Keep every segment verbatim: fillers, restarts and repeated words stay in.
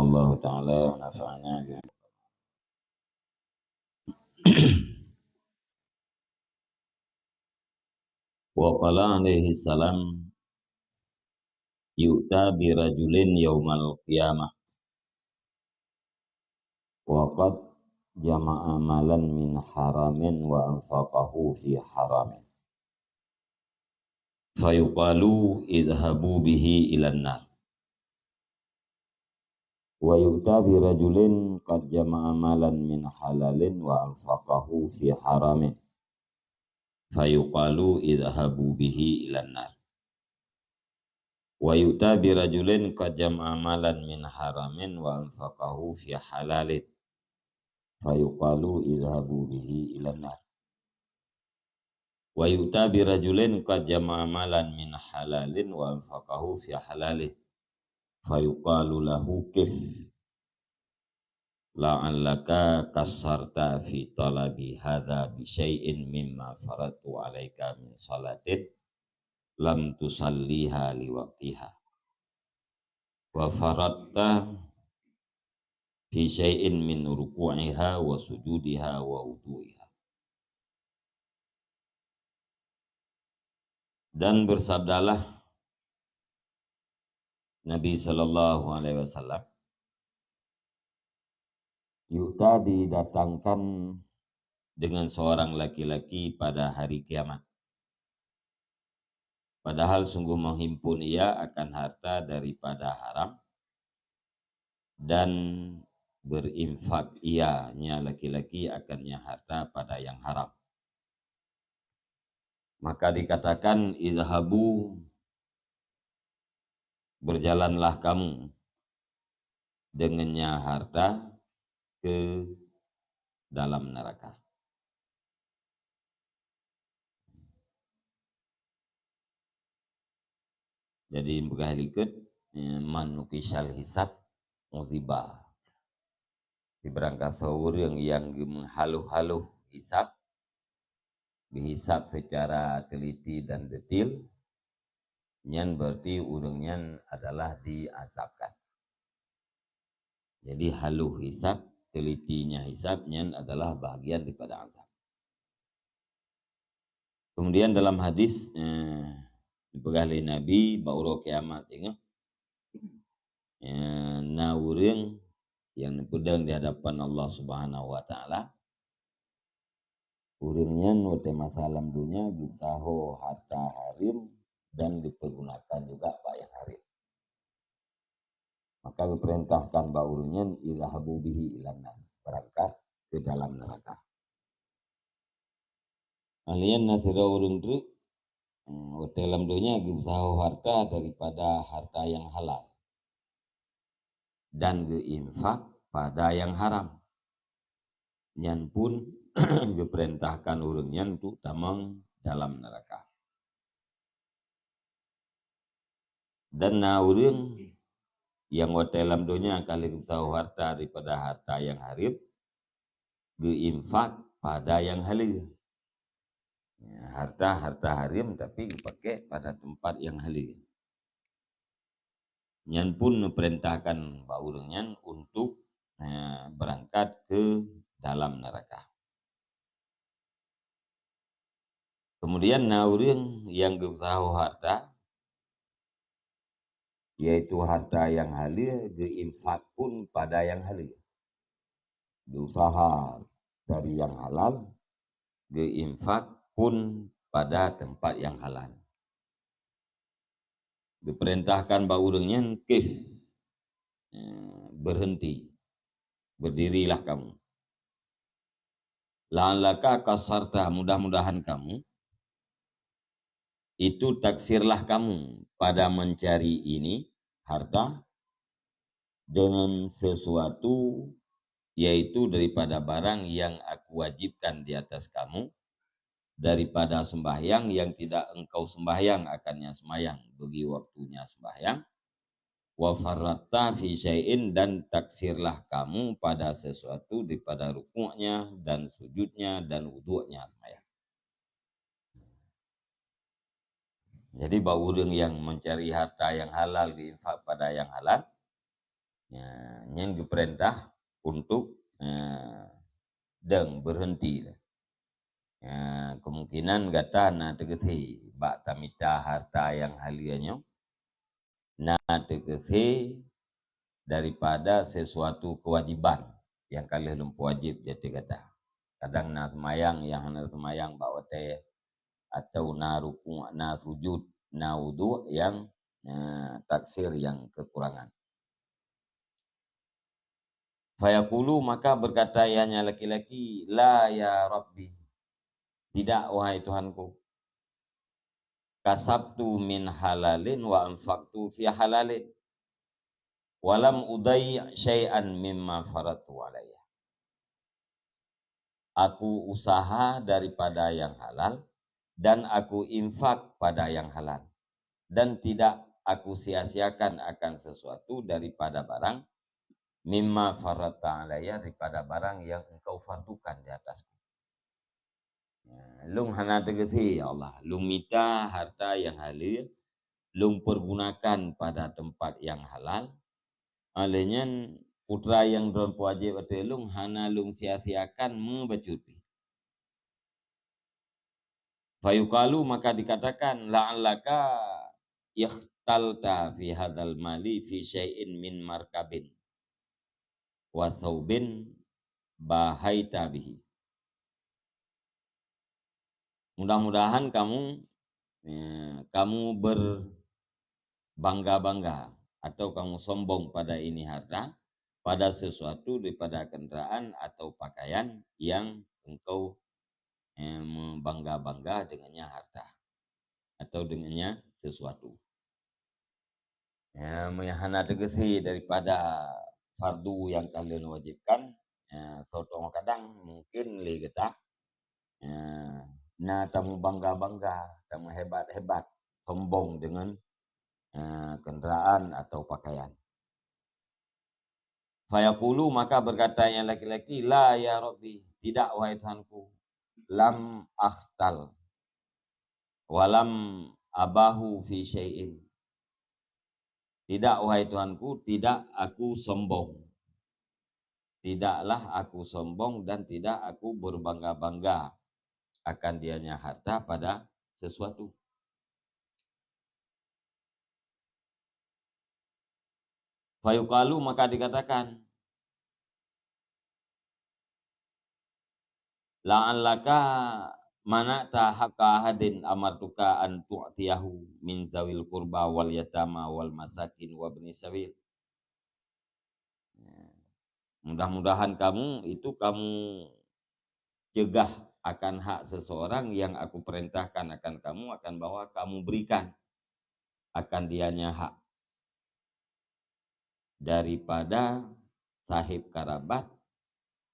Allahu taala wa nafa'ana bi. Wa qala alaihi salam, "Yu'ta bi rajulin yaumal qiyamah wa qad jama'a malan min haramin wa anfaqahu fi haramin. Fayuqalu idhabu bihi ilan nar. Wa yu'ta bi rajulin qad jama'a malan min halalin wa anfaqahu fi haramin. Fayuqalu idhabu bihi ilan nar. Wa yu'ta bi rajulin qad jama'a malan min haramin wa anfaqahu fi halalin. Fayuqalu idhabu bihi ilan nar. Wa yu'ta bi rajulin qad jama'a malan min halalin wa anfaqahu fi halalin. Fayuqalu lahu kif la'allaka qassarta fi talabi hadza bi syai'in mimma faradtu 'alaika min salatin lam tusalliha li waqtiha. Wa faradta fi syai'in min ruku'iha wa sujudiha wa wudu'iha." Dan bersabdalah Nabi sallallahu alaihi wasallam, "Yu'ta, didatangkan dengan seorang laki-laki pada hari kiamat. Padahal sungguh menghimpun ia akan harta daripada haram, dan berinfak ianya laki-laki akannya harta pada yang haram. Maka dikatakan, 'Idhabu, berjalanlah kamu dengannya harta ke dalam neraka.'" Jadi, peugah likot, eh, "Man nuqisal hisab uziba." Di barangkasoe ureuëng nyang geumeuhaloh-haloh hisab, dihisab secara teliti dan detil, nyan berarti ureuëng nyan adalah diazabkan. Jadi, haloh hisab, telitinya hisab, nyan adalah bahagian daripada azab. Kemudian dalam hadis, eh, dipeugah lé Nabi, bak uroe kiamat, ingat, eh, na ureuëng nyang neupeudong di hadapan Allah Subhanahu wa Taala, ureuëng nyan watée masa lam donya geupeusaho harta hareuem dan geupeugunakan juga bak nyang hareuem. Maka geupeurintahkan bak ureuëng nyan, "Idhabu bihi ilan nar," berangkat ke dalam neraka. Alien na sidroe ureuëng treuk, eh, watée lam donya geupeusaho harta daripada harta nyang halal dan geuinfak pada nyang haram. Nyan pun geupeurintahkan ureuëng nyan untuk tamong dalam neraka. Dan na ureuëng nyang watée lam donya ka lheueh geupeusaho harta daripada harta nyang hareuem, geuinfak pada nyang haleue. Ya, harta-harta hareuem tapi geupaké pada teumpat nyang haleue. Nyan pun neupeurintahkan bak ureuëng nyan untuk, eh, beurangkat ke dalam neuraka. Kemudian na ureuëng nyang geupeusaho harta, yaitu harta nyang haleue, geuinfak pun pada nyang haleue. Geuusaha dari nyang halal, geuinfak pun pada teumpat nyang halal. Geupeurintahkan bak ureuëng nyan, "Kif, eh, berhenti, berdirilah kamu. La'allaka qassarta, mudah-mudahan kamu, itu taksirlah kamu pada mencari ini, harta, dengan sesuatu, yaitu daripada barang yang Aku wajibkan di atas kamu, daripada sembahyang yang tidak engkau sembahyang akannya sembahyang bagi waktunya sembahyang, wa farratta fi syai'in, dan taksirlah kamu pada sesuatu daripada rukuknya dan sujudnya dan wuduknya sembahyang." Jadi, bak ureuëng nyang mencari harta nyang halal geuinfak pada nyang halal, Ya, nyan geupeurintah untuk, ya, deueng, berhenti lah. Ya, kemungkinan gata na teugeusé bak tamita harta nyang haleue nyoe, na teugeusé daripada sesuatu kewajiban nyang ka lheueh lôn peuwajéb di ateueh gata. Kadang na seumayang nyang hana seumayang bak watée, atau na rukuk, na sujud, na udhu nyang, eh, taksir nyang kekurangan. Fayaqulu, maka berkata ianya laki-laki, "La ya Rabbi, tidak, wahai Tuhanku. Kasabtu min halalin wa anfaqtu fi halalin. Wa lam udayyi' syai'an mimma faradtu alayya." Aku usaha daripada yang halal, dan aku infak pada yang halal, dan tidak aku sia-siakan akan sesuatu daripada barang, mimma faradta alayya, daripada barang yang Engkau fardukan di atasku. Ya, lôn hana teugeusé, ya Allah, lôn mita harta nyang haleue, lôn pergunakan pada tempat yang halal. Óh lheueh nyan, putra nyang droen peuwajéb ateueh lôn hana lôn sia-siakan meubacut pih. Fayuqalu, maka dikatakan, "La'allaka ikhtalta fi hadzal mali fi syai'in min markabin wa saubin bahaita bihi." Mudah-mudahan kamu, eh, kamu berbangga-bangga atau kamu sombong pada ini harta, pada sesuatu daripada kendaraan atau pakaian yang engkau, eh, membangga-bangga dengannya harta atau dengannya sesuatu. Ya, meuhana teugeusé daripada fardu nyang ka lheueh wajibkan, ya, soe teuma kadang mungkin lé gata, ya, na tamubangga-bangga, tamuhebat-hebat, sombong dengan, ya, kendaraan atau pakaian. Fayaqulu, maka berkata yang laki-laki, "La ya Rabbi, tidak, wahai Tuhanku, lam akhtal, walam abahu fi syai'in." Tidak, wahai Tuhanku, tidak aku sombong. Tidaklah aku sombong dan tidak aku berbangga-bangga akan dianya harta pada sesuatu. Fayuqalu, maka dikatakan, "La'allaka mana'ta haqqa ahadin amartuka an tu'tiyahu min zawil qurba wal yatama wal masakin wa ibni sabil." Ya. Mudah-mudahan kamu itu kamu cegah akan hak seseorang yang aku perintahkan akan kamu, akan bahwa kamu berikan akan dianya hak daripada sahib karabat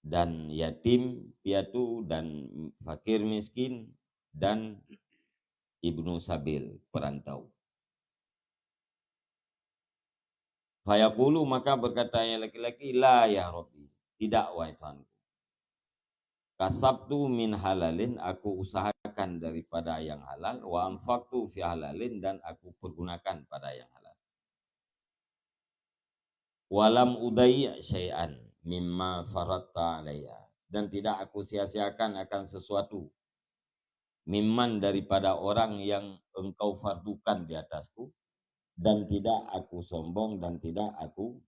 dan yatim piatu dan fakir miskin dan ibnu sabil, perantau. Fayaqulu, maka berkata yang laki-laki, "La ya Rabbi, tidak, wahai Tuhanku. Kasabtu min halalin, aku usahakan daripada yang halal, wa anfaqtu fi halalin, dan aku pergunakan pada yang halal. Walam udayyi' syai'an mimma faradta alayya, dan tidak aku sia-siakan akan sesuatu, mimman, daripada orang yang engkau fardukan di atasku, dan tidak aku sombong dan tidak aku,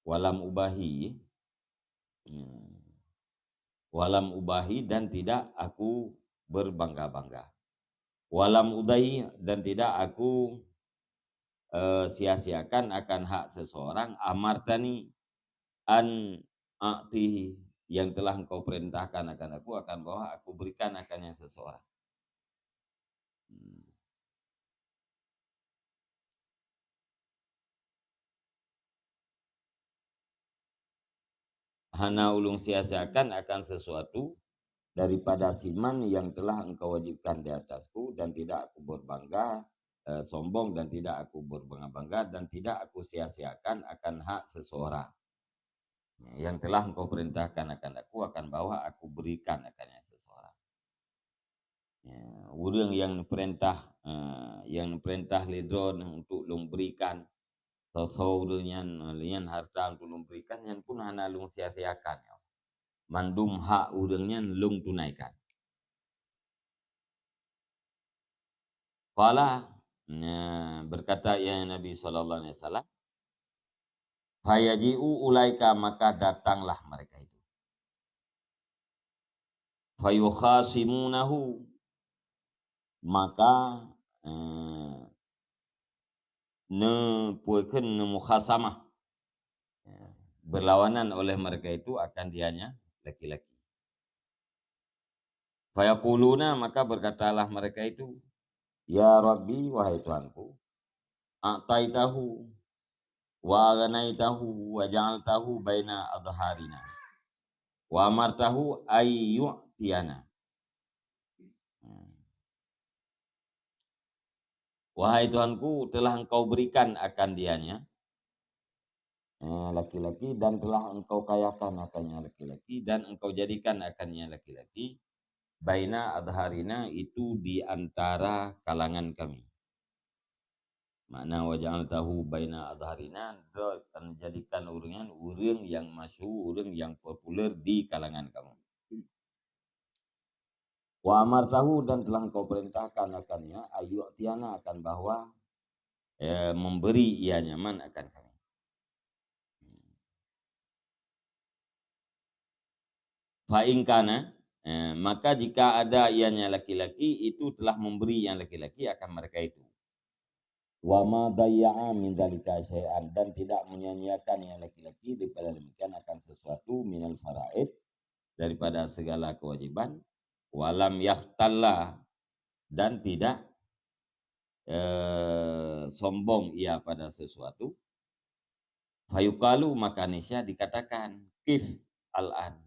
walam ubahi, hmm, walam ubahi, dan tidak aku berbangga-bangga. Walam udayyi', dan tidak aku, eh, sia-siakan akan hak seseorang, amartani an a'tihi, yang telah engkau perintahkan akan aku, akan bahwa aku berikan akan yang seseorang." Hmm. Hana ulôn sia-siakan akan sesuatu daripada siman yang telah engkau wajibkan di atasku, dan tidak aku berbangga, eh, sombong, dan tidak aku berbangga-bangga, dan tidak aku sia-siakan akan hak seseorang yang telah engkau perintahkan akan aku, akan bahwa aku berikan akan yang seseorang. Ya, ureuëng nyang neupeurintah, eh, nyang neupeurintah lé droe untuk lôn berikan, Soe-soe ureuëng nyan, lé nyan hareuta nyang ulôn berikan nyan pun hana lôn sia-siakan. Mandum hak ureuëng nyan lôn tunaikan. Qala, nah, berkata ia Nabi sallallahu alaihi wasallam, "Fayaji'u ulaika," maka datanglah mereka itu. "Fayukhasimunahu," maka, eh, neupuikheun, neumukhasamah, ya, berlawanan oleh mereka itu akan dianya laki-laki. "Fayaquluna," maka berkatalah mereka itu, "Ya Rabbi, wahai Tuhanku, a'taitahu wa aghnaitahu wa ja'altahu baina adharina wa amartahu ay yu'tiyana." Hmm. "Wahai Tuhanku, telah Engkau berikan akan dianya, eh, laki-laki, dan telah Engkau kayakan akannya laki-laki, dan Engkau jadikan akannya laki-laki, baina adharina, itu di antara kalangan kami." Makna "wa ja'altahu baina adharina", Droe akan jadikan ureuëng nyan ureuëng nyang masyhur, ureuëng nyang populer di kalangan kamu. "Wa amartahu," dan telah Engkau perintahkan akannya, "ay yu'tiyana," akan bahwa, eh, memberi ia nyaman akan kami. "Fa in kana," eh, maka jika ada ianya laki-laki, itu telah memberi yang laki-laki akan mereka itu. "Wa ma dayya'a min dzalika syai'an," dan tidak menyia-nyiakan yang laki-laki daripada demikian akan sesuatu, "minal faraid," daripada segala kewajiban, "wa lam yakhtalla," dan tidak, eh, sombong ia pada sesuatu. "Fayuqalu," maka niscaya dikatakan, "Qif al-an,"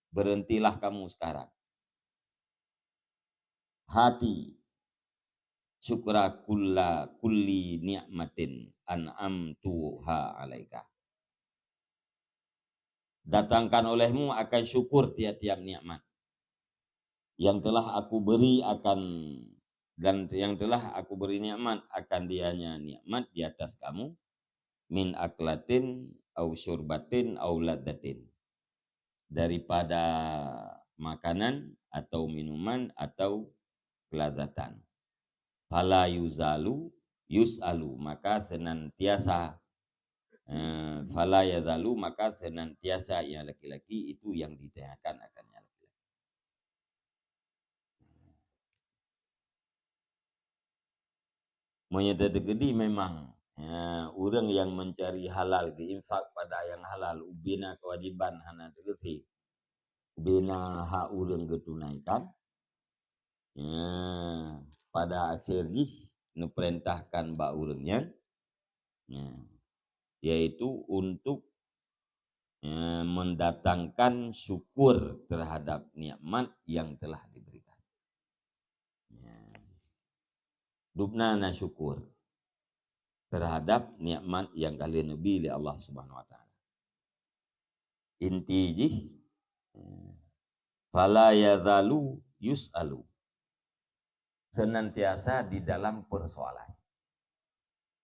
berhentilah kamu sekarang. "Hati syukra kulla, kulli ni'matin an'amtuha alaika." Datangkan olehmu akan syukur tiap-tiap nikmat yang telah Aku beri akan, dan yang telah Aku beri nikmat akan dianya nikmat di atas kamu, "min aklatin au syurbatin au ladzatin," daripada makanan atau minuman atau kelazatan. "Fala yuzalu yus'alu," maka senantiasa, eh, "fala yazalu," maka senantiasa yang laki-laki itu yang ditanyakan akan yang laki-laki. Meunyoe teukeudi memang, ya, ureuëng nyang meuncari halal, geuinfak pada nyang halal, ubena kewajiban hana teugeusie, ubena hak ureuëng geutunaikan, ya, pada akhé jih neupeurintahkan bak ureuëng nyan, ya, yaitu untuk, ya, mendatangkan syukur terhadap nikmat yang telah diberikan. Ya. Dubna na syukur terhadap nikmat yang ka lheueh neubi lé Allah Subhanahu Wa Taala. Inti jih, ya, "fala yazalu yus'alu," senantiasa di dalam persoalan.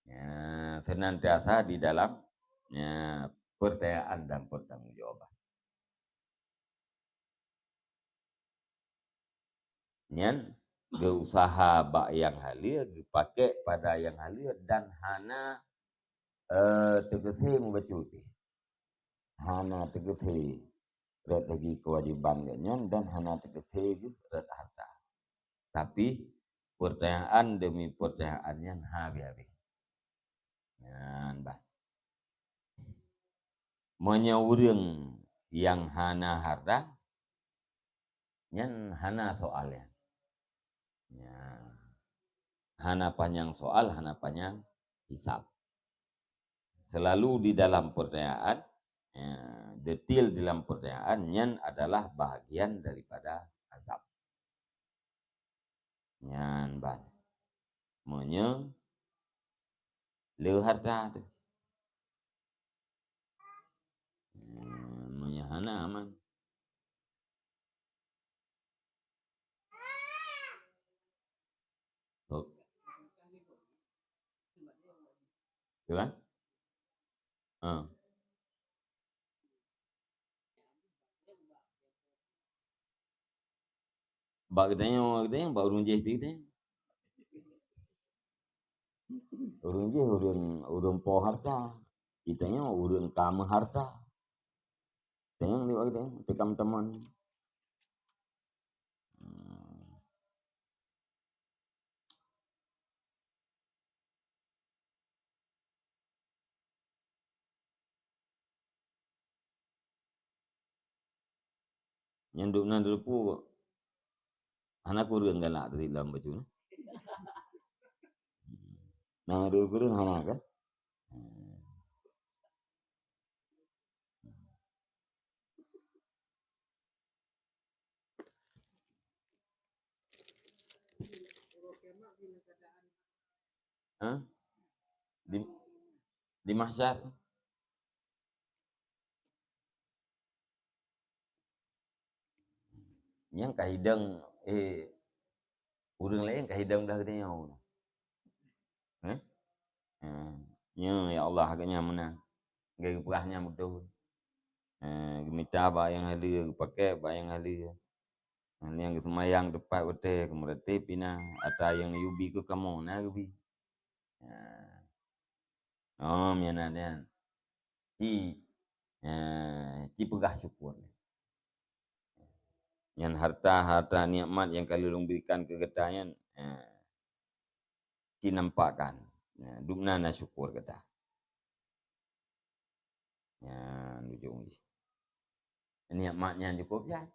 Ya, senantiasa di dalam, ya, pertanyaan dan pertanggungjawaban. Nyan geuusaha bak nyang haleue, geupakék pada nyang haleue dan hana, eh, teugeusie mubacut pih. Hana teugeusie rot lagi kewajiban geuh nyan dan hana teugeusie geuh rot harta. Tapi, pertanyaan demi pertanyaan nyan habéh-habéh. Nyan bah. Meunyoe ureuëng nyang hana harta, nyan hana soal nyan. Ya. Hana panyang soal, hana panyang hisab. Selalu di dalam pertanyaan, ya, detail dalam pertanyaan, nyan adalah bahagian daripada azab. Nyan ban. Meunyoe le harta teuh. Hmm, meunyoe hana aman. Tok. Tu kan? Ha. Bak geutanyoe, bak geutanyoe, bak ureueng jih pih geutanyoe. Ureueng jih ureueng, ureueng po harta. Geutanyoe ureueng ka meuharta. Tanyoe nibak geutanyoe, teuka meuteumon. Hmm. Nyang duek nan teupeu, hana kureueng galak tadi lam baju nyan. Nah, duek kureueng hana kan? Ha? Di, di mahsyar. Nyang ka hidang, eh, ureueng laén ka hidang dah geutanyoe. Eh? Eh, nyoe, ya Allah, agak nyan meunan. Geupeugah nyan beutôi. Eh, geumita bak nyang haleue, geupakèk bak nyang haleue. Nyang geuseumayang teumpat watèe, geumeureuteb inan, ata nyang yue bi keu kamoe na geubi. Ha. Oh, meunan nyan. Ci, eh, ci peugah syukur. Nyan harta-harta nikmat nyang ka lheueh lôn berikan keu gata nyan, eh, ci nampakkan. Nyan, dum na na syukur gata. Nyan ujong jih. Nikmat nyan cukôp jai.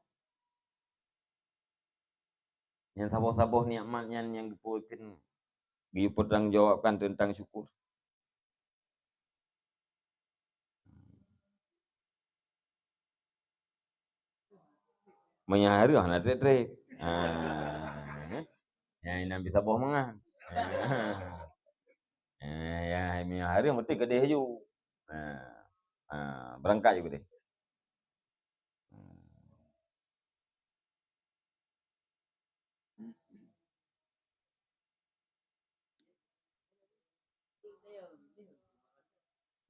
Nyan saboh-saboh nikmat nyan nyang geupeu-, geupeutanggong jawabkan teuntang syukur. Meunyo hareuem hana trép-trép. Ha. Ya, inan bisa boh mangat. Ha. Ya, meunyo hareuem meusti keudeh ju. Ha. Ha, beurangkat ju keudeh.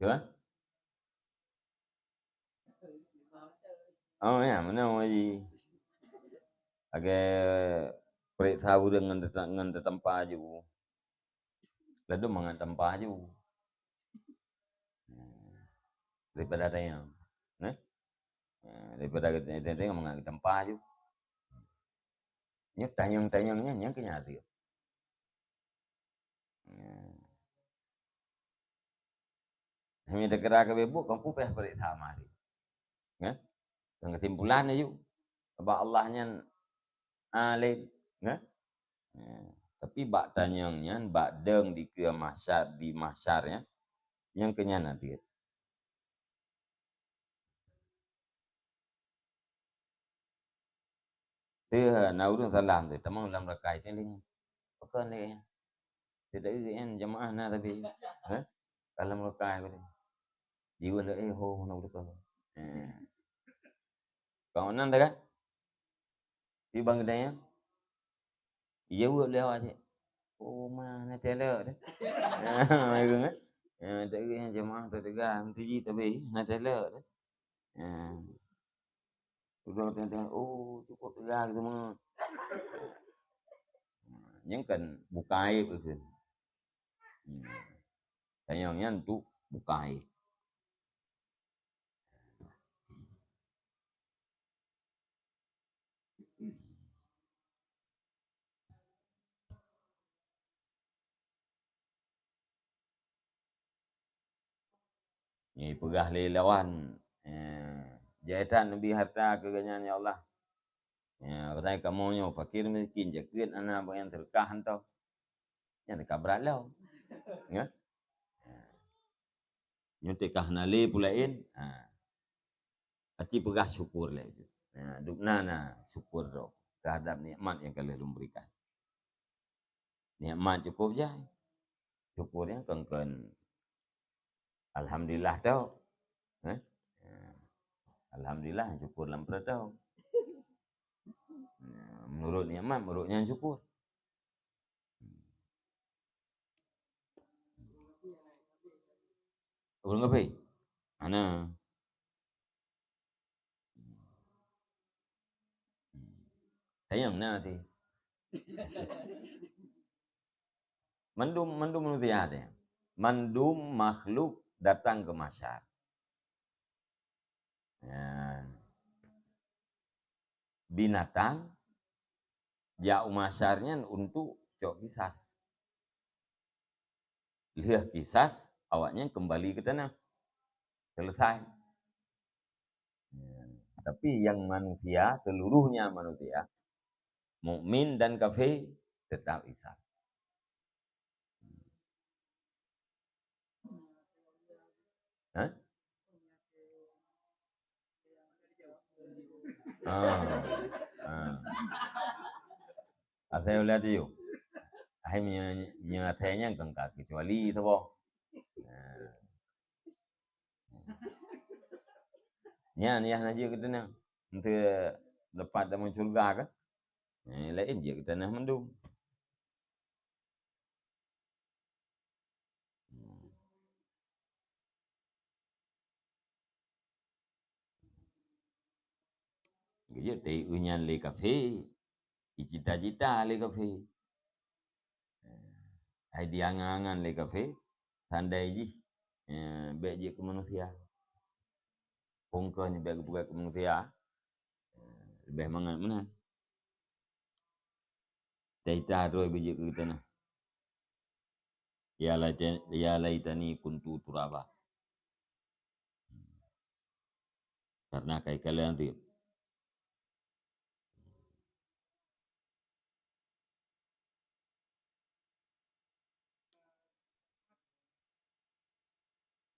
Ke? Oh, ya, meunan, Haji. Lagèe peuriksa ureueng ngon teuta-, ngon teutampa ju. Ladôm mangat tampa ju. Hmm. Daripada tanyong. Nah? Ha, daripada tanyong mangat tampa ju. Nyoe tanyong-tanyong nyan nyang keu nyan hareuem. Hmm. Hanya teukeurah keu bebok, kon peue payah peuriksa mari. Nyan? Kon keusimpulan laju. Bak Allah nyan alim, nyan? Nyan. Tapi bak tanyong nyan, bak dong dikeue mahsyar, di mahsyar nyan, nyang keu nyan na jeuet. Teuh na ureueng salam teuh, tamong lam rakai teuh lé nyan. Pakon lé nyan? Teuh taeu nyan jamaah na tapi. Ha? Ka lam rakai ko teuh. Jiweueh lé, eh, ho, na ureueng ka. Eh. Kau nan dah kan? Di bang geutanyoe. Iya, buet lé awak cit. Oh, ma, na teuh lé deh. Ha, ureueng, eh. Ya, tak ingat jamaah tak tegang, tu ji tapi na teuh lé deh. Ya. Sudah teuntang, oh, cukup tegang tu mah. Nyan kan buka aib tu. Hmm. Tanyong nyan tu buka aib. Nyan peugah lé lawan, eh, jai that neubi harta keu gobnyan, ya Allah. Ya, padahai kamoe nyoe fakir miskin, jakeuet hana, bangai seudeukah hantom. Nyan ka brat lom. Ya. Nyoe teuka hana lé peue laén, ha. Aci peugah syukur lé. Ha, dum na na syukur droe teuhadap nikmat nyang ka lheueh lôn berikan. Nikmat cukup jai. Syukur nyan kon-kon alhamdulillah tok. Eh? Ha. Alhamdulillah syukur lam peureutoe. Ha, menurut nikmat, menurut nyan syukur. Ureueng kafé? Hana. Tanyong na ti. Mandum, mandum manusia tanyong. Mandum makhluk datang ke mahsyar. Ya. Binatang jak u mahsyar nyan untuk cok kisas. Lheueh kisas, awaknyan kembali ke tanah. Selesai. Ya. Tapi yang manusia, seluruhnya manusia, mukmin dan kafir, tetap hisab. Hah? Ah, ah. Asai ulat yuk. Hai meunyoe, meunyoe asai nyan kan ka kecuali saboh. Ah. Nyan yah na jeuet keu tanah. Enteuk lepat tamong syurga kan? Eh, laén jeuet keu tanah mandum. Geujeuet teuh nyan lé kafé, jicita-cita lé kafé. Hai diangan-angan lé kafé, sandai jih, eh, bèk jeuet keu manusia. Phôn keuh nyoe bèk geupeugah keu manusia, eh, leubeh mangat meunan. Cita-cita droe bèk jeuet keu tanah. Ya laita-, ya laitani kuntu turaba. Karena kai kalian ti.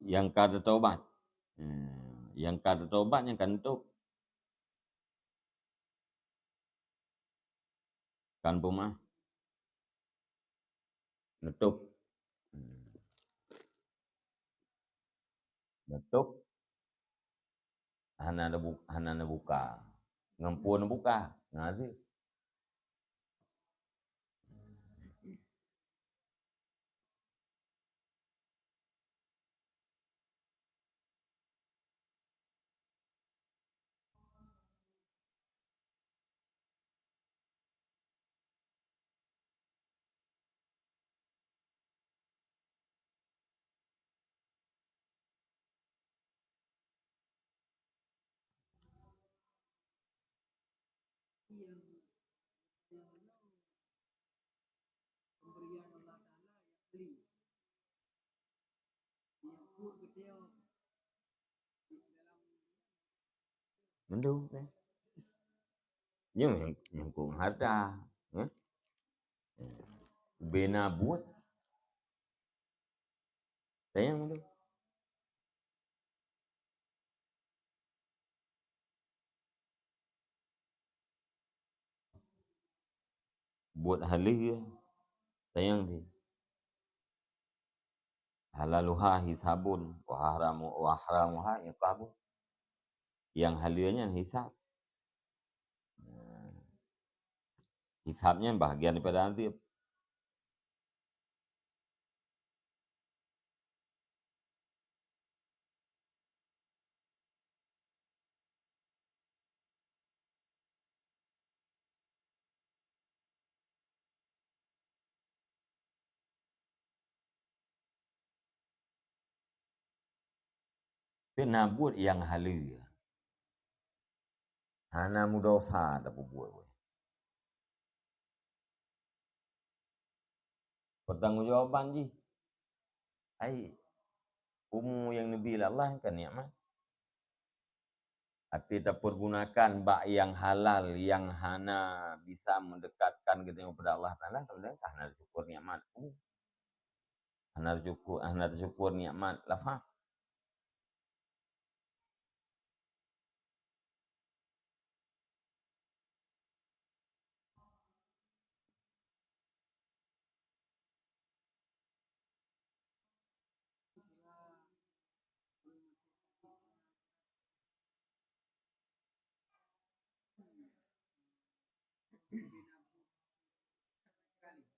Nyang ka teutobat. Hmm, nyang ka teutobat nyang ka neutôb. Kan peumah. Neutôb. Hmm. Neutôb. Hana neubu-, hana neubuka. Ngon peue neubuka? Ngon azeub. Mandum, eh. Nyoe nyang, nyang kong harta, eh. Bena buet. Tanyong tu. Buet haleue, tanyong ti. Halaluha hisabun, wa haramu, wa haramuha iqabun. Nyang haleue nyan hisab. Hisab nyan bahagian daripada azeub. Keunabuet nyang haleue. Hana meudosa tapeubuet wéh. Pertanggungjawaban jih, ai, umu nyang neubi lé Allah kan nikmat. Até tapeurgunakan bak nyang halal, nyang hana bisa meudekatkan geutanyoe keupada Allah Taala, kemudian hana teusyukur nikmat umu. Hana teusyukur, hana teusyukur nikmat lafaz.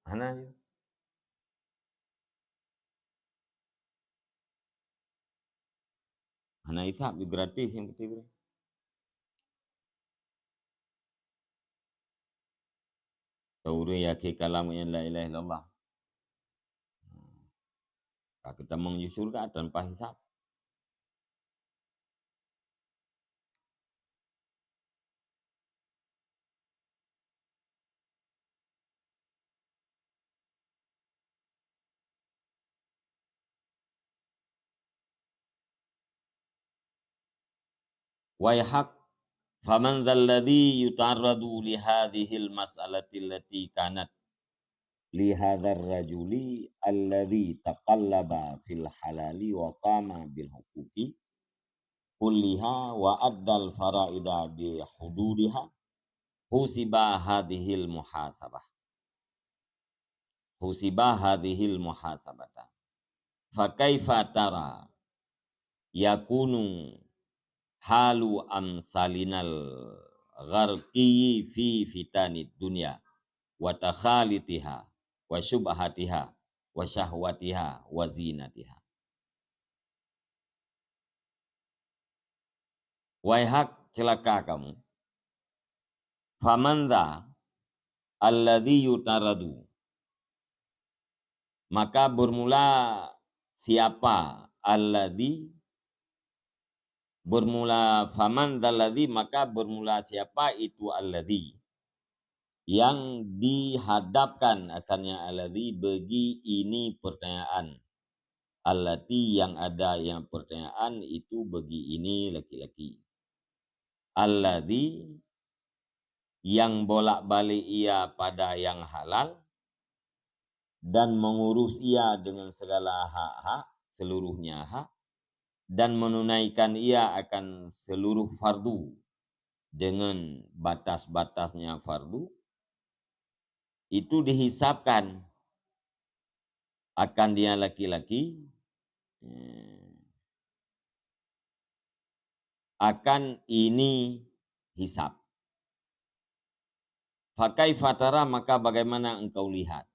Hana jih. Hana hisab, gratis nyang beutôi. Tau ureuëng yakin kalam nyan la ilaha illallah. Ka geutamong ju syurga tanpa hisab. Waihak, faman dzalladzi yuta'arradu li hadzihil mas'alati allati kanat li hadzar rajuli alladzi taqallaba fil halali wa qama bil huquqi kulliha wa addal faraida bi hududiha, husiba hadzihil muhasabah. Husiba hadzihil muhasabata. Fa kaifa tara yakunu halu amsalinal gharqiyyi fi fitanid dunya wa takhalitiha wa syubhatiha wa syahwatiha wa zinatiha. Waihak, celaka kamu. Faman dza alladzi yutaradu. Maka bermula siapa alladzi, bermula faman dzalladzi, maka bermula siapa itu alladzi yang dihadapkan akannya alladzi bagi ini pertanyaan. Allati yang ada yang pertanyaan itu bagi ini laki-laki. Alladzi yang bolak-balik ia pada yang halal dan mengurus ia dengan segala hak-hak, seluruhnya hak, dan menunaikan ia akan seluruh fardu dengan batas-batasnya fardu, itu dihisabkan akan dia laki-laki, eh, akan ini hisab. Fa kaifa tara, maka bagaimana engkau lihat?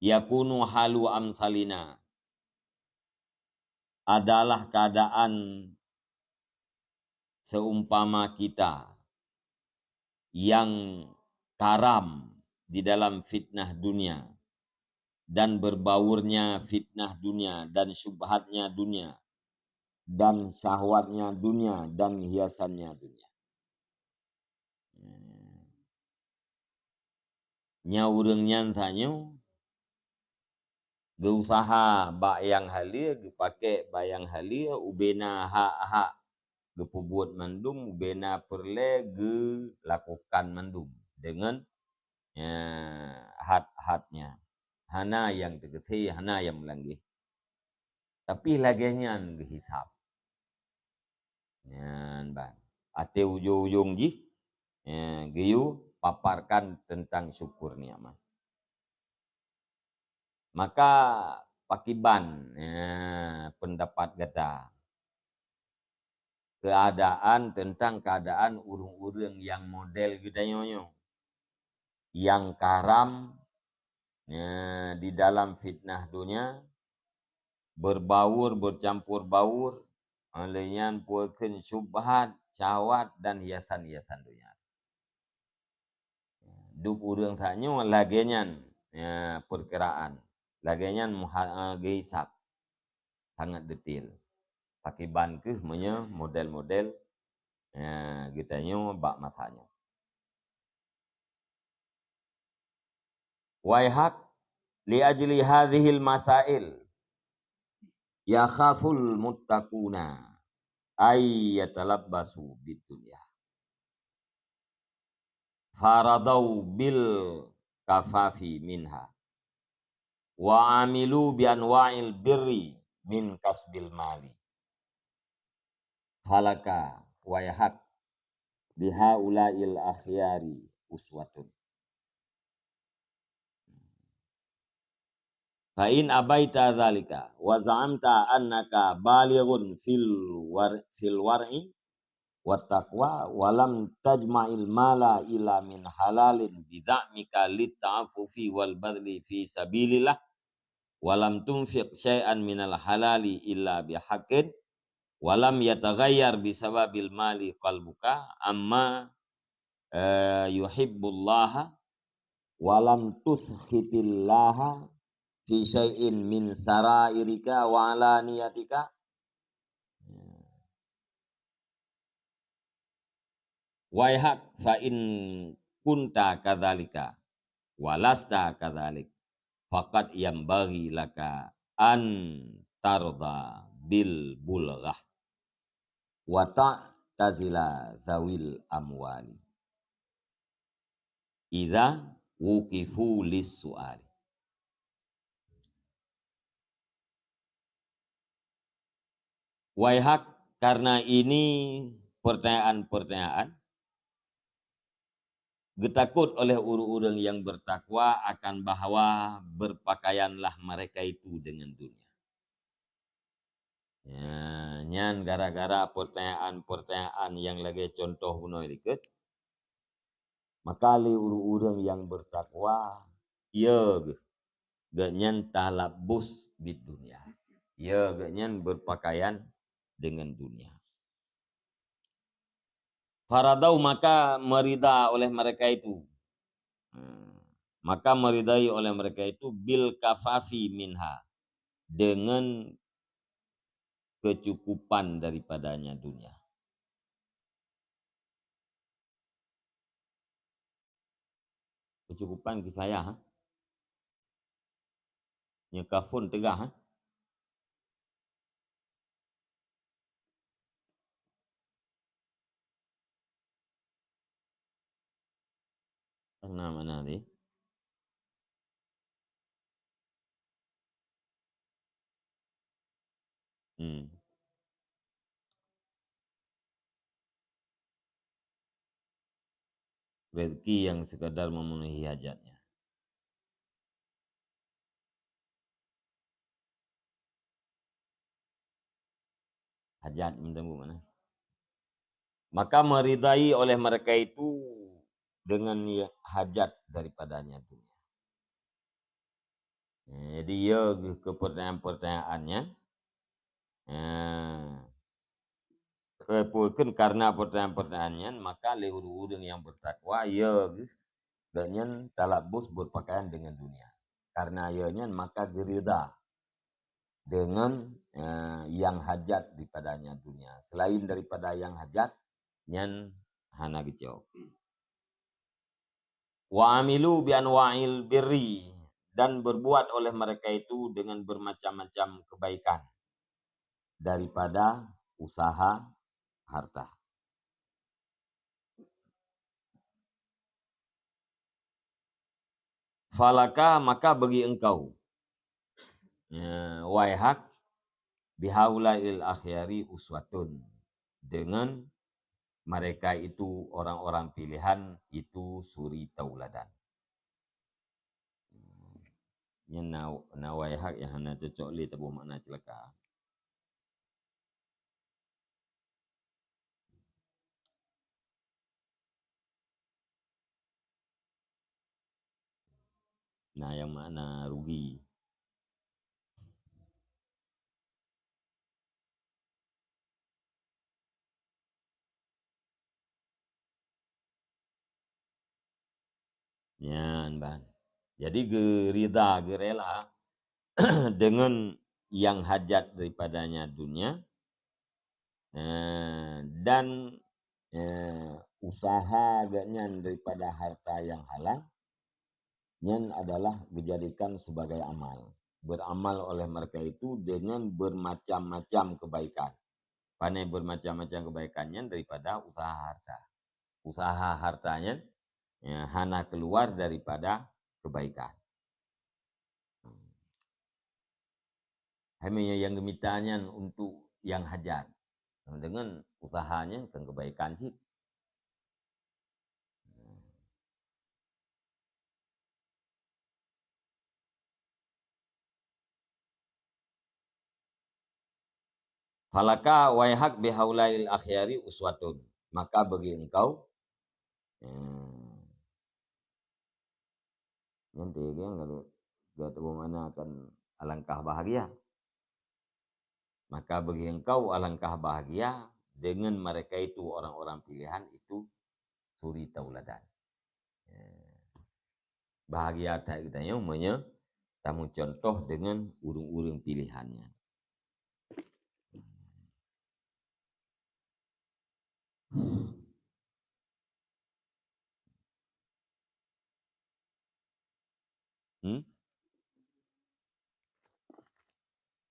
Yakunu halu amsalina, adalah keadaan seumpama kita yang karam di dalam fitnah dunia dan berbaurnya fitnah dunia dan syubhatnya dunia dan syahwatnya dunia dan hiasannya dunia. Nyan ureuëng nyan tanyoe geuusaha bak nyang haleue, geupakèk bak nyang haleue, ubena hak-hak geupeubuet mandum, ubena peureulèe geulakukan mandum deungon, ya, hat-hatnya. Hana nyang teugeusie, hana nyang meulanggeh. Tapi lagèe nyan geuhisab. Nyan ban. Até ujong-ujong jih, eh, geuyue paparkan teuntang syukur nikmat. Maka pakiban, eh, peundapat gata? Keadaan, teuntang keadaan ureuëng-ureuëng nyang model geutanyoe nyoe, nyang karam, eh, di dalam fitnah dunia, berbaur, bercampur baur, eh, lé nyan peue kheun syubhat, syahwat, dan hiasan-hiasan dunia. Dub ureuëng tanyoe lagèe nyan, ya, peukiraan. Lagèe nyan muha-, eh, geuhisab. Sangat detail. Pakiban kheueh meunyoe model-model, ya, geutanyoe bak masa nyoe. Waihak, li ajli hadzihil masail yakhaful muttaquna ay yatalabbasu bid dunya. Faradau bil kafafi minha. Wa amilu bi anwa'il birri min kasbil mali. Falaka waihak bihaula'il akhyari uswatun. Fa in abaita dzalika wa za'amta annaka balighun fil war-, fil war'i wat taqwa wa lam tajma'il mala illa min halalin bi za'mika lit ta'affufi wal badli fi sabilillah, wa lam tunfiq syai'an minal halali illa bihaqqin, wa lam yataghayyar bisababil mali qalbuka amma, eh, yuhibbullaha, wa lam tuskhitillaha fi syai'in min sarairika wa alaniyatika. Waihak, fa in kunta kadzalika wa lasta kadzalik, faqad yanbaghi laka an tardha bil bulghah wa ta'tazila dzawil amwali idza wuqifu lis su'ali. Waihak, karena ini pertanyaan-pertanyaan, geutakot oleh ureuëng-ureuëng nyang bertakwa akan bahwa berpakaianlah mereka itu dengan dunia. Ya, nyan gara-gara pertanyaan-pertanyaan nyang lagée contoh bunoe likot, maka lé ureuëng-ureuëng nyang bertakwa, ya geuh, geuhnyan talabbus bid dunya. Ya geuhnyan berpakaian dengan dunia. Faradau, maka merida oleh mereka itu. Hmm. Maka meridai oleh mereka itu bil kafafi minha, dengan kecukupan daripadanya dunia. Kecukupan kifayah, ha? Nyoe kafun teugah, ha? Kan na makna tadi. Hmm. Rezeki yang sekadar memenuhi hajatnya. Hajat meunteumbu mana? Maka meridai oleh mereka itu dengan ya, hajat daripadanya dunia. Eh, jadi ya geuh keu pertanyaan-pertanyaan nyan. Eh, eh, pue-, kheun karena pertanyaan-pertanyaan nyan, maka lé ureuëng-ureuëng nyang bertakwa, ya geuh, geuhnyan talabbus berpakaian dengan dunia. Karena ya nyan, maka geurida dengan, eh, yang hajat daripadanya dunia. Selain daripada yang hajat, nyan hana geucok. Wa amilu bi anwa'il birri, dan berbuat oleh mereka itu dengan bermacam-macam kebaikan daripada usaha harta. Falaka, maka bagi engkau, ya, waihak, bihaulail akhyari uswatun, dengan mereka itu orang-orang pilihan itu suri tauladan. Nyan na, na waihak nyang hana cocok lé taboh makna ceulaka. Na nyang makna rugi. Nyan ban. Jadi geurida, geurela dengan yang hajat daripadanya dunia, eh, dan, eh, usaha geuhnyan daripada harta yang halal, nyan adalah dijadikan sebagai amal. Beramal oleh mereka itu dengan bermacam-macam kebaikan. Pane bermacam-macam kebaikan nyan daripada usaha harta. Usaha harta nyan, ya, hana keluar daripada kebaikan. Hai meunyoe nyang geumita nyan untuk nyang hajat, dengan usaha nyan kan kebaikan cit. Falaka waihak bihaulail akhyari uswatun. Maka bagi engkau, eh, nyan teuh kan, kalau gata bermakna akan alangkah bahagia. Maka bagi engkau alangkah bahagia dengan mereka itu, orang-orang pilihan itu, suri tauladan. Ya. Bahagia that geutanyoe meunyoe tameucontoh dengan ureuëng-ureuëng pilihan nyan. Hmm?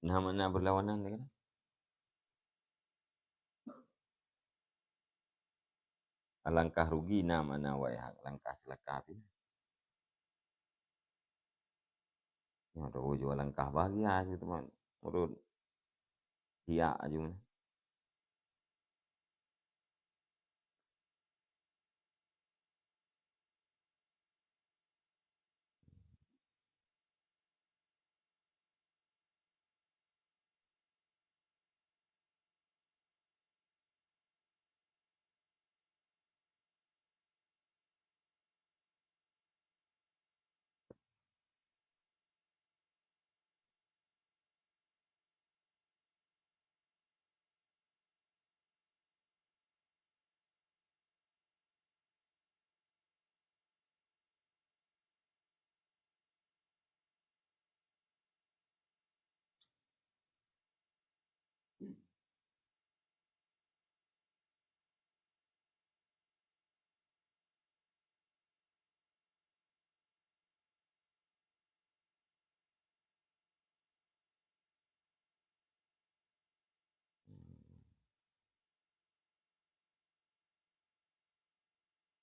Nah, makna berlawanan dia kata. Alangkah rugi na makna waiha, alangkah celaka pih. Nyoe tahu jua alangkah bahagia cit teuma. Ureuëng siak aju.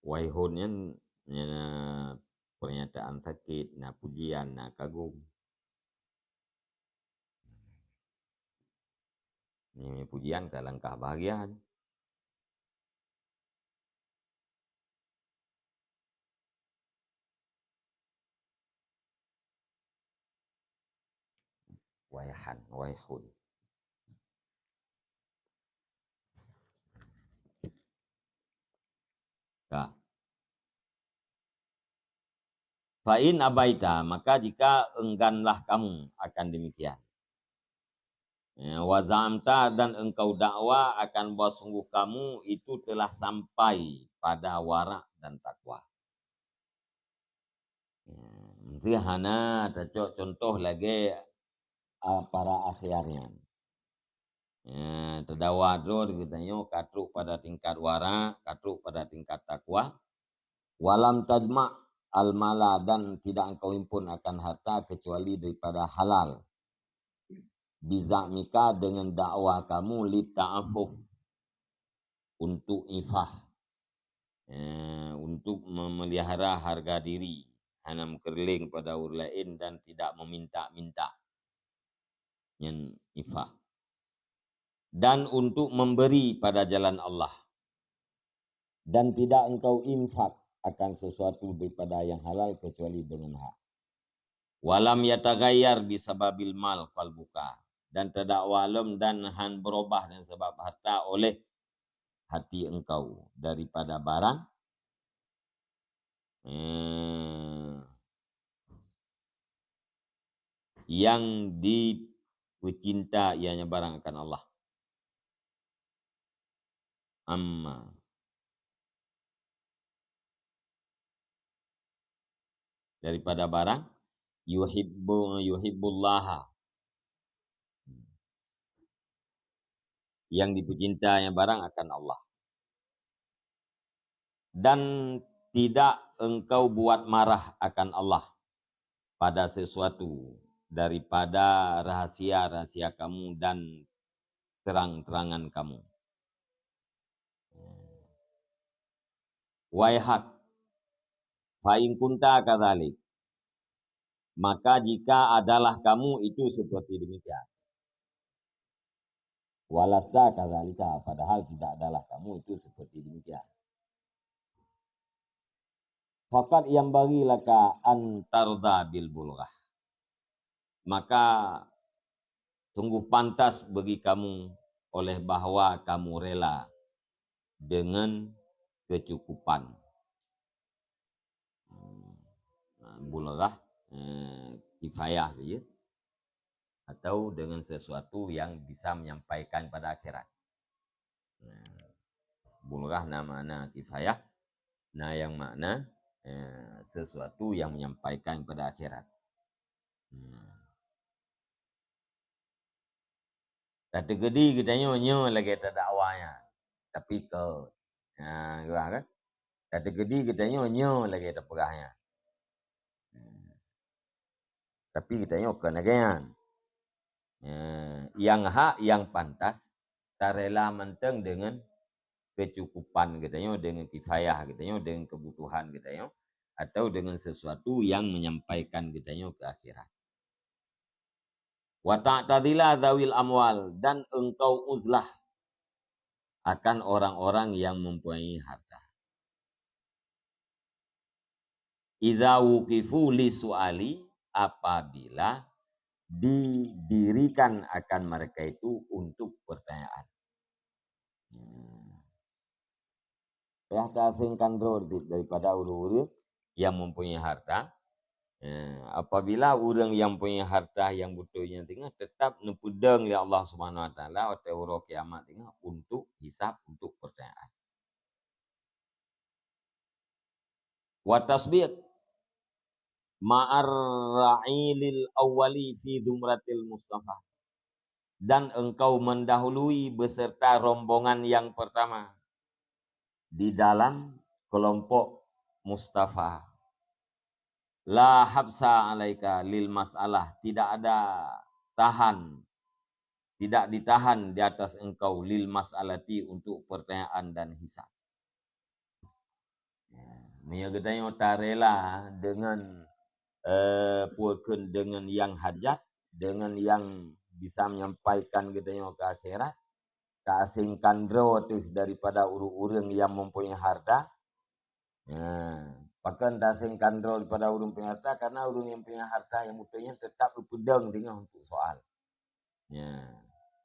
Waihun nyan, nyan na pernyataan sakét, na pujian, na kagum. Nyan pujian ka langkah bahagia. Waihan, waihun. Ka. Fa in abaita, maka jika engganlah kamu akan demikian. Ya, wa za'amta, dan engkau dakwa akan bahwa sungguh kamu itu telah sampai pada wara' dan takwa. Ya, meusti hana tacok contoh lagée, a, para akhyar nyan. Ya, teudawa droe geutanyoe ka trok pada tingkat wara', ka trok pada tingkat takwa. Walam tajma' al-mala, dan tidak engkau himpun akan harta kecuali daripada halal. Biza'mika, dengan dakwa kamu, lita'affuf, untuk ifah. Eh, untuk memelihara harga diri, hana meukeureuléng pada ureuëng laén dan tidak meminta-minta. Nyan ifah. Dan untuk memberi pada jalan Allah. Dan tidak engkau infak akan sesuatu daripada yang halal kecuali dengan hak. Walam yataghayyar bisababil mal qalbuka, dan teudak walom dan han berubah dengan sebab harta oleh hati engkau daripada barang, eh, yang dipeucinta ianya barang akan Allah. Amma daripada barang yuhibbu, yuhibbullaha, yang dipeucinta yang barang akan Allah. Dan tidak engkau buat marah akan Allah pada sesuatu daripada rahasia-rahasia kamu dan terang-terangan kamu. Waihak, fa in kunta kadzalik, maka jika adalah kamu itu seperti demikian. Walasta kadzalika, padahal tidak adalah kamu itu seperti demikian. Faqad yanbaghi laka an tarda bil bulghah. Maka sungguh pantas bagi kamu oleh bahwa kamu rela dengan kecukupan. Nah, bulghah, eh, kifayah tu ya. atau dengan sesuatu yang bisa menyampaikan pada akhirat. Nah, bulghah na makna kifayah, na yang makna, eh, sesuatu yang menyampaikan pada akhirat. Nah. Tateukeudi geutanyoe nyoe lagée tadakwa nyan, tapi kon. Ha, geuh kan? Tateukeudi geutanyoe nyoe lagée tapeugah nyan. Tapi geutanyoe kon lagée nyan. Eh, nyang hak, nyang pantas, tarela mantong deungon keucukupan geutanyoe, deungon kifayah geutanyoe, deungon keubutuhan geutanyoe, atau deungon sesuatu nyang menyampaikan geutanyoe keu akhirat. Wa ta'tazila dzawil amwal, dan engkau uzlah akan orang-orang yang mempunyai harta. Idza wuqifu li su'ali, apabila didirikan akan mereka itu untuk pertanyaan. Hmm. Payah taasingkan droe daripada ureuëng-ureuëng yang mempunyai harta. Eh, apabila ureuëng yang mempunyai harta yang beutôi nyan teungoh, tetap neupeudong lé Allah Subhanahu Wa Taala watée uroe kiamat teungoh untuk hisab, untuk pertanyaan. Wa tasbiq ma'ar ra'ilil awwali fi zumratil Mustafa. Dan engkau mendahului beserta rombongan yang pertama di dalam kelompok Mustafa. La habsa alaika lil mas'alah, tidak ada tahan, tidak ditahan di atas engkau lil mas'alati, untuk pertanyaan dan hisab. Ya, meunyoe geutanyoe tarela deungon, eh, peue kheun, deungon nyang hajat, deungon nyang bisa menyampaikan geutanyoe ke akhirat, taasingkan droe teuh daripada ureuëng-ureuëng nyang mempunyai harta. Ya, pakon taasingkan droe daripada ureuëng punya harta? Karena ureuëng nyang punya harta nyang beutôi nyan tetap geupeudong teungoh untuk soal. Ya.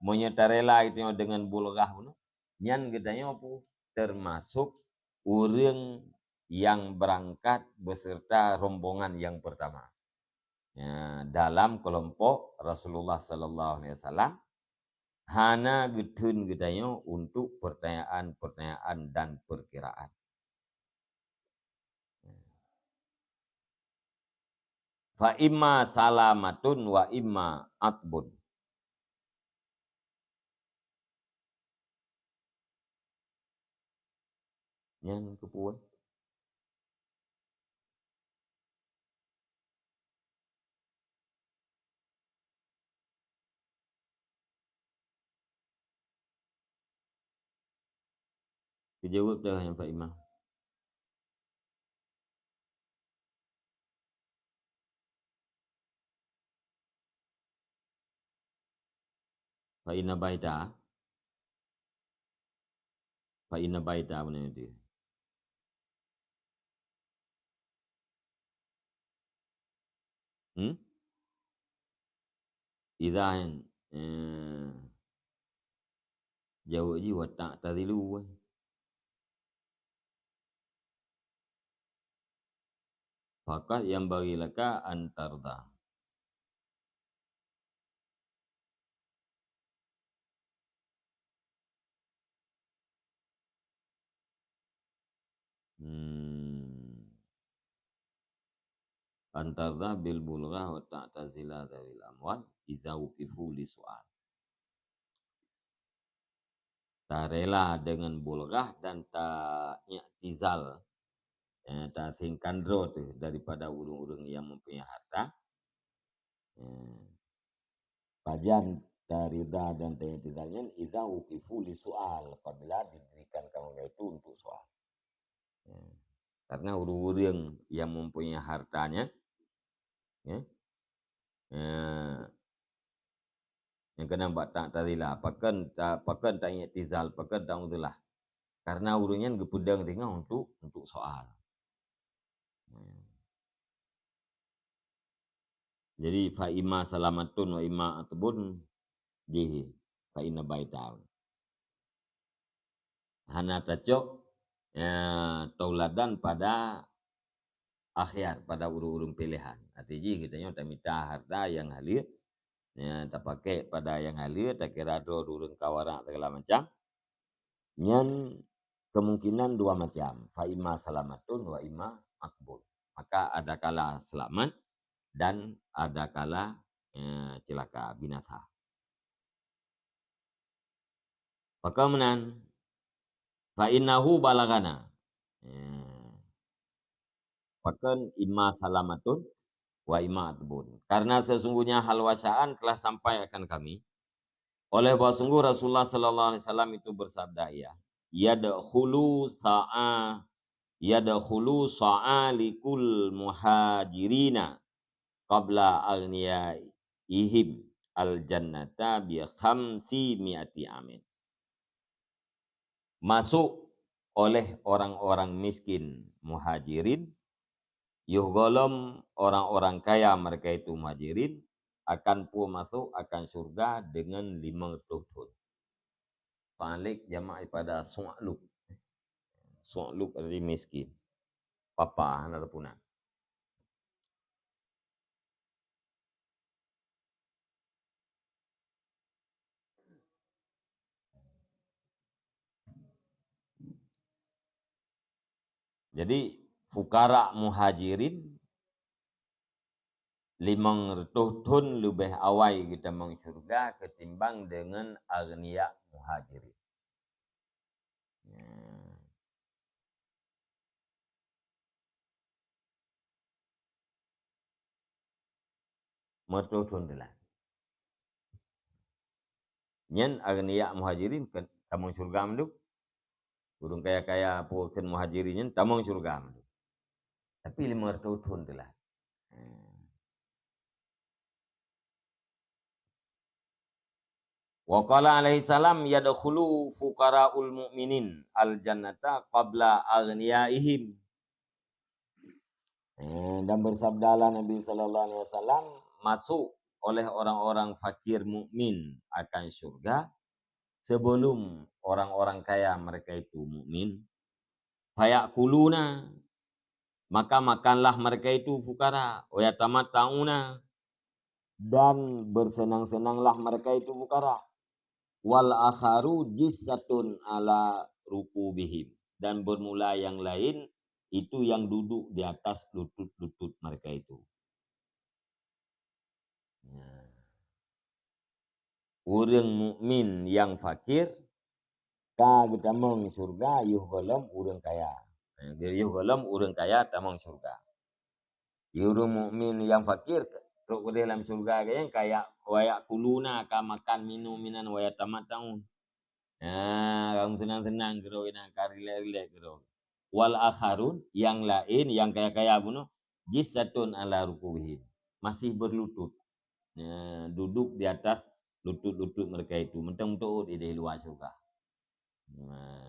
Meunyoe tarela geutanyoe deungon bulghah bunoe, nyan geutanyoe peue? Termasuk ureuëng yang berangkat beserta rombongan yang pertama. Ya, dalam kelompok Rasulullah sallallahu alaihi wasallam, hana geutheun geutanyoe untuk pertanyaan-pertanyaan dan perkiraan. Fa imma salamatun wa imma atbun. Nyan keupeue? Geujaweueb dah nyang Pak Imam. Fa inna baita. Fa inna baita, beuna teuh. Hmm? Idza, eh, jaweueb jih wa ta'tazilu. Faqad yanbaghi laka an tardha. Hmm. An tardha bil bulghah wa ta'tazila dzawil amwal idza wuqifu li su'al. Tarela deungon bulghah dan ta-i'tizal, eh, taasingkan droe teuh daripada ureuëng-ureuëng nyang mempunyai harta. Eh, pajan tarida dan ta-i'tizal nyan? Idza wuqifu li su'al, apabila didirikan kamu itu untuk soal. Ya. Karena ureuëng-ureuëng nyang mempunyai harta nyan, ya, eh, nyang keunan bak ta'tazila, pakon ta-, pakon ta-i'tizal, pakon ta'tazila. Karena ureuëng nyan geupeudong teungoh untuk, untuk soal. Ya. Jadi, fa imma salamatun wa imma atbun, jih, fa inna baita. Hana tacok, ya, tauladan pada akhiar, pada ureuëng-ureuëng pilehan. Arti jih, geutanyoe tamita harta nyang haleue, Ya, tapakai pada nyang haleue, takira droe ureuëng ka warak segala macam. Nyan kemungkinan dua macam, fa imma salamatun wa imma maqbul. Maka ada kala selamat dan ada kala, eh, celaka, binasa. Pakon meunan, fa innahu balaghana. Eh, pakon imma salamatun wa imma maqbul. Karena sesungguhnya hal wasaan telah sampai akan kami, oleh bahwa sungguh Rasulullah sallallahu alaihi wasallam itu bersabda, ia, "Yadkhulu sa'a, yadkhulu sa'a likul muhajirina qabla aghniyaihim al-jannata bi khamsi mi'ati amin." Masuk oleh orang-orang miskin Muhajirin, yoh gohlom orang-orang kaya mereka itu Muhajirin akan pu masuk akan syurga dengan limong reutôh thon. Fa'alik jamak daripada su'luk. Su'luk arti miskin. Papa hana teupeuna. Jadi, fukara Muhajirin limong reutôh thon leubeh awai geutamong syurga ketimbang deungon aghnia Muhajirin. Ya. Meureutoh thon teulat. Nyan aghnia Muhajirin ka tamong syurga mandum. Ureuëng kaya-kaya peue kheun Muhajirin nyan tamong syurga mandum. Tapi limong reutôh thon teulat. Hmm. Wa qala alaihi salam, "Yadkhulu fuqaraul mu'minin al-jannata qabla aghniyaihim." Eh, dan bersabdalah Nabi sallallahu alaihi wasallam, "Masuk oleh orang-orang fakir mukmin akan syurga sebelum orang-orang kaya mereka itu mukmin." Fayakuluna, maka makanlah mereka itu fukara, wayatamatta'una, dan bersenang-senanglah mereka itu fukara. Wal akharu jissatun ala rukubihim, dan bermula yang lain itu yang duduk di atas lutut-lutut mereka itu. Nah. Ureuëng mukmin nyang fakir ka geutamong syurga yoh gohlom ureuëng kaya. Yoh gohlom ureuëng kaya tamong syurga. Ureuëng mukmin nyang fakir trok keudeh lam syurga, nyang kaya, wayakuluna, ka makan minum inan, wayatamatta'un. Nah, ka meuseunang-seunang keudroe inan, ka rilek-rilek keudroe. Wal akharun, yang lain, yang kaya-kaya bunoe, jissatun ala rukubihim, masih berlutut. Ya, duduk di atas lutut-lutut mereka itu, mantong meutuot di luwa syurga. Nah.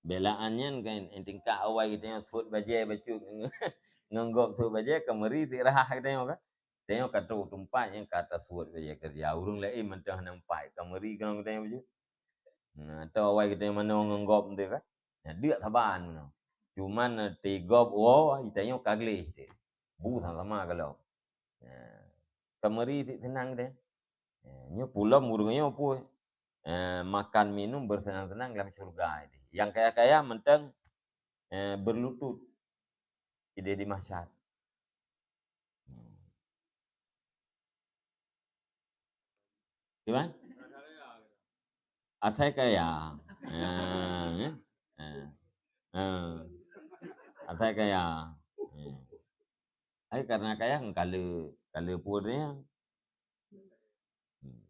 Belaan nyan kan, tingkat awai geutanyoe suet bajée bacut ngon gob suet bajée, ka meuri sit rhah geutanyoe kan. Geutanyoe ka trok teumpat nyang ka tasuet bajée keureuja. Ureuëng laén mantong hana meupat, ka meuri keunong geutanyoe bacut. Nah, atau awai geutanyoe manoe ngon gob tu kan. Nah, deuk saban meunoe. Cuman, eh, ti gob woe, geutanyoe ka gleh teuh. Bu sama-sama ka lom. Nah, ka meuri sit seunang deh. Eh, nyoe pulom ureuëng nyoe pun, eh, makan minum bersenang-senang lam syurga ini. Yang kaya-kaya mantong, eh, berlutut di, di mahsyar. Cuman? Asai kaya. Ha, ya. Ha. Ha. Asai kaya. Ha. Ai karena kaya kale, kale pun ya. Hmm.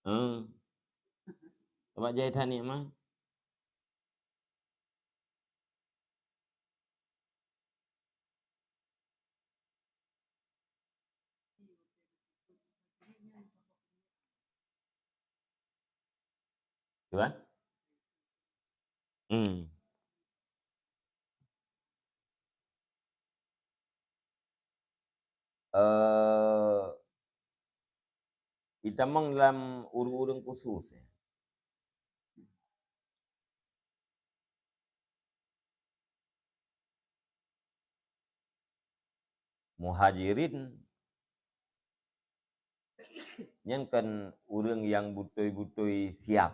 Hmm. Coba jai tani mah. Tuan? Hmm. Eh, itamong lam ureuëng-ureuëng khusus, ya. Muhajirin nyan kan ureuëng nyang beutôi-beutôi siap,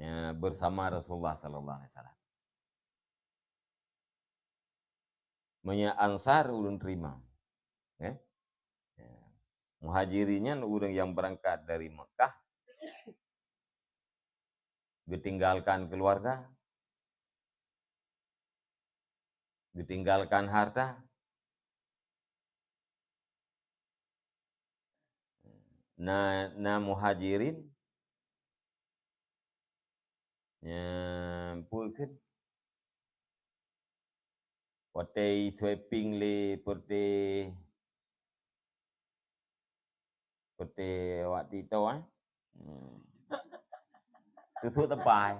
ya, bersama Rasulullah sallallahu alaihi wasallam. Meunyoe Ansar ureuëng teurimong, ya. Ya. Muhajirin nyan ureuëng nyang beurangkat dari Meukah, geutinggalkan keuluwarga, geutinggalkan harta. Na, na Muhajirin, nyan peue kheun, watée sweeping lé peureute, peureute wak tito, eh? Hmm. Tusok tepai.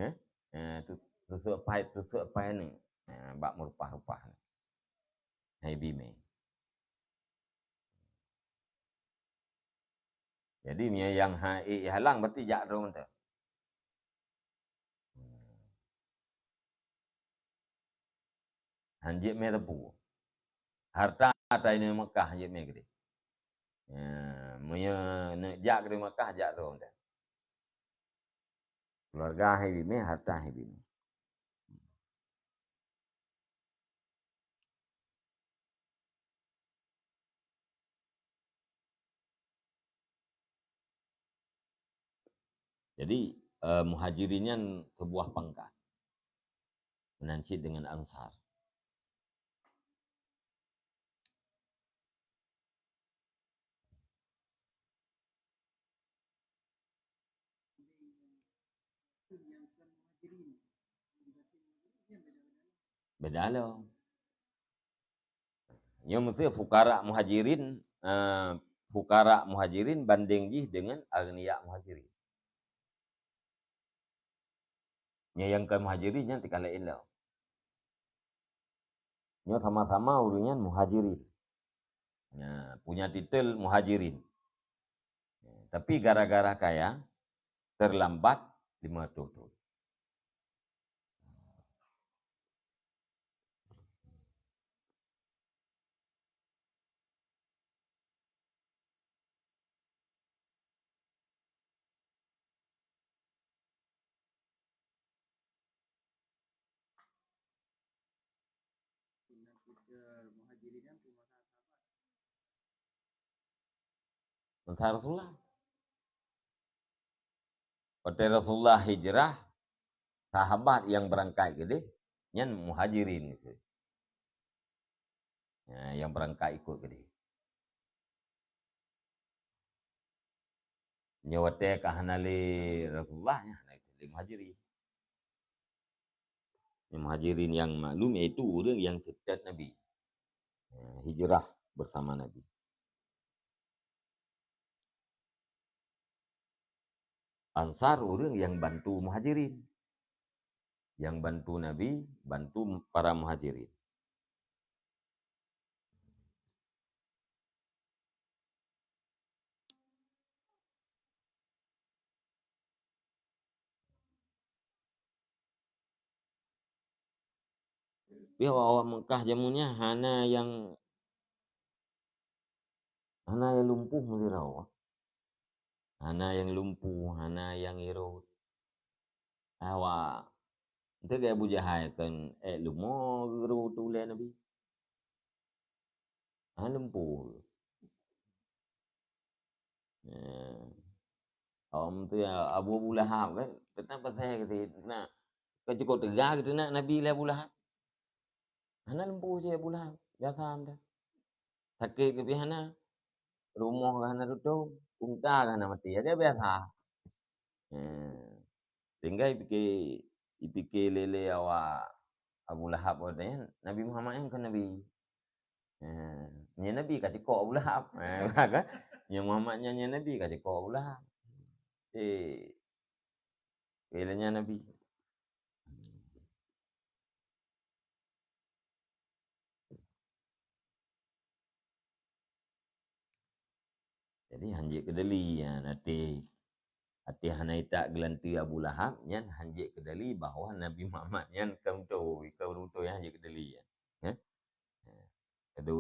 Eh? Eh, tu-, tusok pai, tusok pai ni. Eh, bak meurupah-rupah ni. Hai bimé. Jadi, meunyoe nyang ha-, ék halang, berarti jak droe mantong. Hmm. Han jeuet mé teupeu. Harta, harta inong Meukah han jeuet mé keudeh. Ya, meunyoe neuk jak keudeh Meukah, jak droe mantong. Keuluwarga hai bimé, harta hai bimé. Jadi, eh, Muhajirin nyan seubuah pangkat, meunan cit deungon Ansar. Beda lom. Nyoe meuseu fukara Muhajirin, eh, fukara Muhajirin bandeng jih deungon aghnia Muhajirin. Nyoe nyang keu Muhajirin nyan tika laén lom. Nyoe sama-sama ureuëng nyan Muhajirin. Nah, punya titel Muhajirin. Tapi gara-gara kaya, terlambat lima ratus tahun. Masa Rasulullah. Watée Rasulullah hijrah, sahabat nyang beurangkat keudeh, nyan Muhajirin gitu. Ya, nyang beurangkat ikot keudeh. Nyoe watée ka hana lé Rasulullah, nyan hana lé Muhajirin. Muhajirin nyang maklum yaitu ureuëng nyang seutôt Nabi. Ya, hijrah bersama Nabi. Ansar ureuëng nyang bantu Muhajirin. Nyang bantu Nabi, bantu para Muhajirin. Pih awak-awak Meukah jameun nyan hana nyang, hana nyang lumpuh meusidroe. Hana nyang lumpuh, hana nyang irot. Awak, enteuk Abu Jahal kon ék leumo geurot ulée Nabi. Hana lumpuh. Ya. Awak meuteuya Abu, Abu Lahab kan, teutab pasai keuti na, ka cukôp teuga keuti na Nabi lé Abu Lahab. Hana lumpuh cit Abu Lahab, biasa meudah. Sakét keuh pih hana, rumoh keuh hana tutong, unta keuh hana maté, jadi biasa. Ya. Sehingga ipike, ipike lé-lé awak Abu Lahab watée nyan, Nabi Muhammad nyan kon nabi. Eh, nyan nabi ka cukôp Abu Lahab. Eh, kan? Nyan Muhammad nyan, nyan nabi ka cukôp Abu Lahab. Eh, ilée nyan nabi. Jadi, han jeuet keudali, ya, até, até hana itak geulanteue Abu Lahab, nyan han jeuet keudali bahwa Nabi Muhammad nyan ka beutôi, ka beutôi han jeuet keudali, ya. Ya?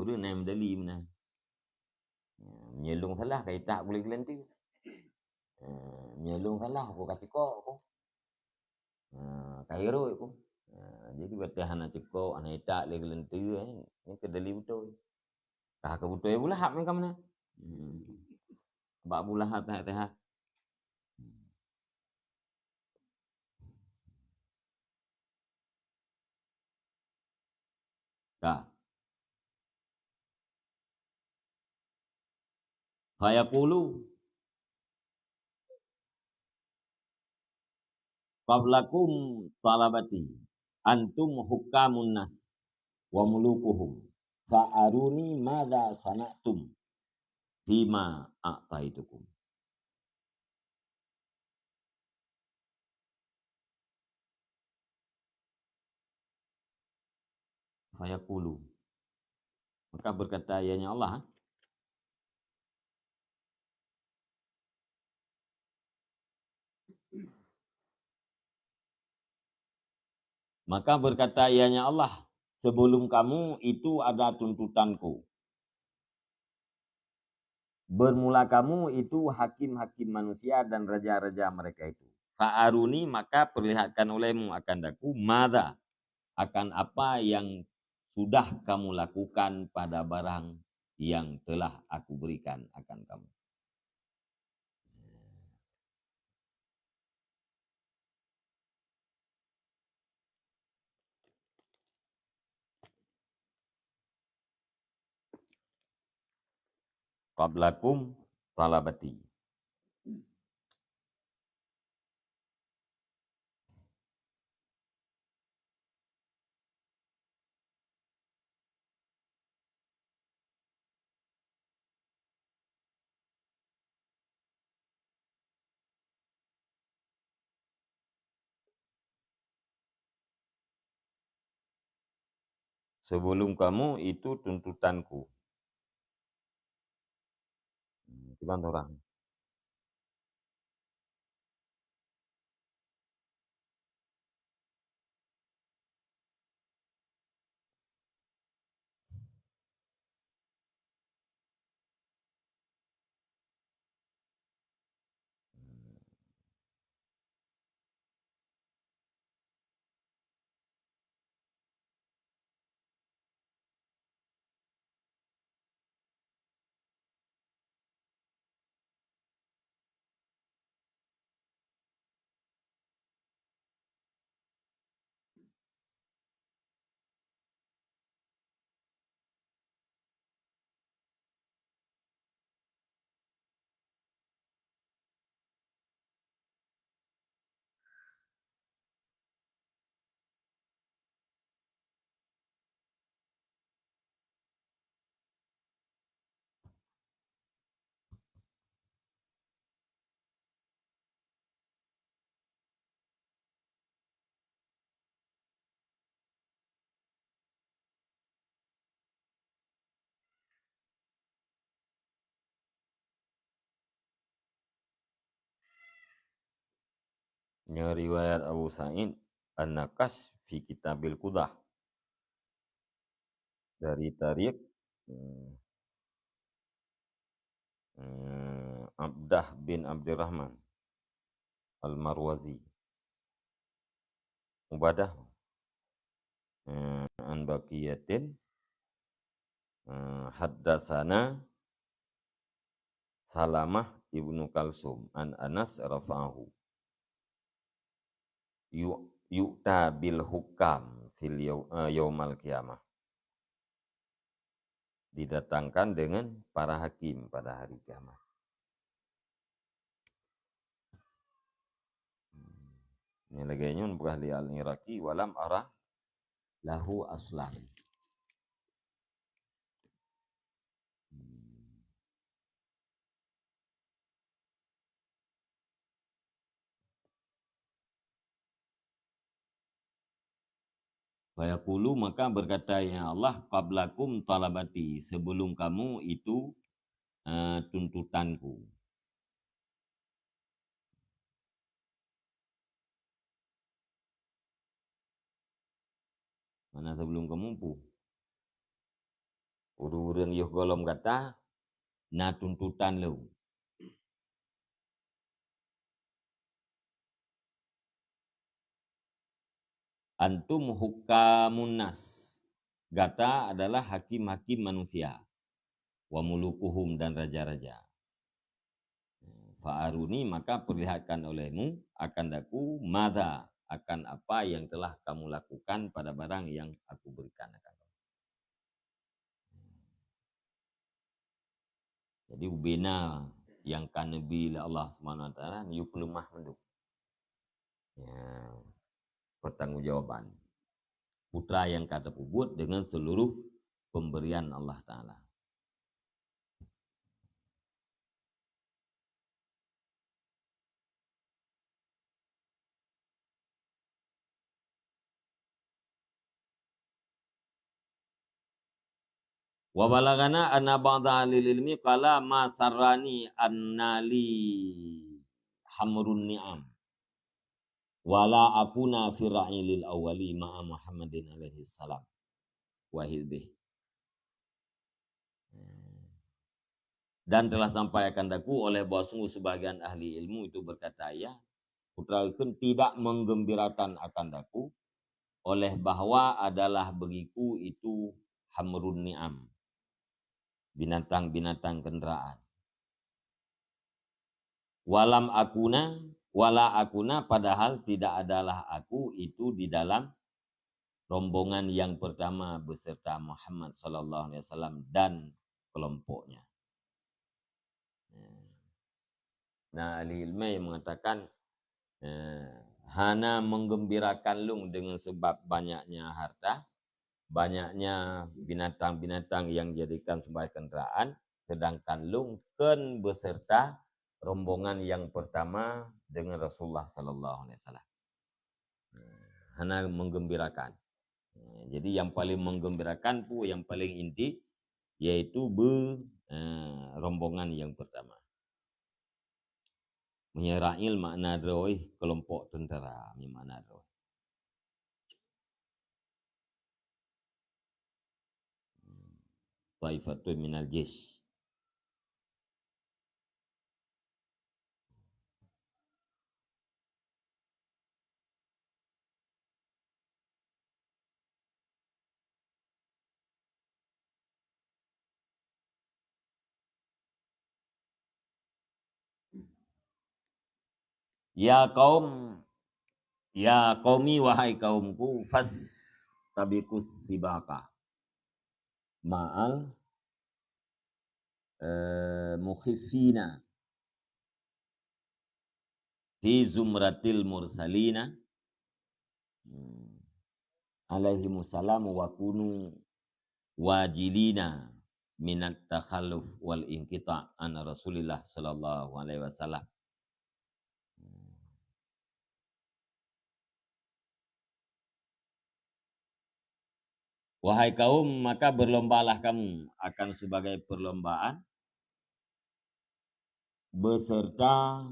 Ureuëng na meudali meunan. Ya, meunyoe lôn salah ka itak gulée geulanteue. Ha, meunyoe lôn salah, aku ka cekok aku. Ha, ka irot aku. Ha, jadi watée hana cekok, hana itak lé geulanteue, eh, nyan keu dali beutôi. Ka keu beutôi Abu Lahab nyan ka meunan. Hmm. Bak Abu Lahab that-that. Ka. Fayaqulu, qablakum talabati, antum hukamun nas wa mulukuhum, fa aruni madza sana'tum fima a'taitukum. Fayaqulu. Maka berkata ianya Allah, maka berkata ianya Allah, sebelum kamu itu ada tuntutanku. Bermula kamu itu hakim-hakim manusia dan raja-raja mereka itu. Fa'aruni, maka perlihatkan olehmu akan daku, madza, akan apa yang sudah kamu lakukan pada barang yang telah aku berikan akan kamu. Qablakum talabati. Sebelum kamu itu tuntutanku. Hmm, kiban orang. Nyoe riwayat Abu Sa'id An-Nakash fi Kitabil Qudah. Dari Tariq, eh, eh, Abdah bin Abdurrahman Al-Marwazi. Ubadah, eh, an Baqiyatin, eh, haddatsana Salamah ibnu Kalsum an Anas rafa'ahu. Yu-, yu'ta bil hukam fil yau-, eh, yaumal qiyamah. Didatangkan dengan para hakim pada hari kiamat. Ini lagée nyoe peugah lé Al-Iraqi, "Walam ara lahu aslan." Fayaqulu, maka berkata, "Ya Allah, qablakum talabati, sebelum kamu itu, eh, tuntutanku." Mana sebelum kamu pu? Ureuëng-ureuëng yoh gohlom gata na tuntutan lôn. Antum hukamun nas, gata adalah hakim-hakim manusia, wa mulukuhum, dan raja-raja. Fa'aruni, maka perlihatkan olehmu akan daku, mada, akan apa yang telah kamu lakukan pada barang yang aku berikan akan kamu. Jadi ubena nyang ka neubi lé Allah Subhanahu Wa Taala, yue peuleumah mandum. Ya, pertanggungjawaban putra nyang ka teupeubuet dengan seluruh pemberian Allah Taala. Wa balaghana anna ba'da ahlil ilmi qala ma sarrani anna li hamrun ni'am, wala akuna fi ra'ilil awwali ma'a Muhammadin alaihi salam wa hizbih. Dan telah sampai akan daku oleh bahwa sungguh sebagian ahli ilmu itu berkata, ya, putra itu tidak menggembirakan akan daku oleh bahwa adalah bagiku itu hamrun ni'am, binatang-binatang kendaraan. Walam akuna, wala akuna, padahal tidak adalah aku itu di dalam rombongan yang pertama beserta Muhammad sallallahu alaihi wasallam dan kelompoknya. Nah, ahli ilmu yang mengatakan, eh, hana menggembirakan lung dengan sebab banyaknya harta, banyaknya binatang-binatang yang dijadikan sebagai kendaraan, sedangkan lung kon beserta rombongan yang pertama dengan Rasulullah sallallahu alaihi wasallam. Hana menggembirakan. Jadi yang paling menggembirakan pun yang paling inti, yaitu be, eh, rombongan yang pertama. Meunyoe ra'il makna droe kelompok tentara, ni makna droe. Taifatun minal jaish. Ya qaum, ya qaumi, wahai kaumku, fastabiqus sibaqa ma'al, eh, mukhaffina fi zumratil mursalina, hmm, alaihimussalam, wa kunu wajilina minat takhalluf wal inqita' an Rasulillah sallallahu alaihi wasallam. Wahai kaum, maka berlombalah kamu akan sebagai perlombaan beserta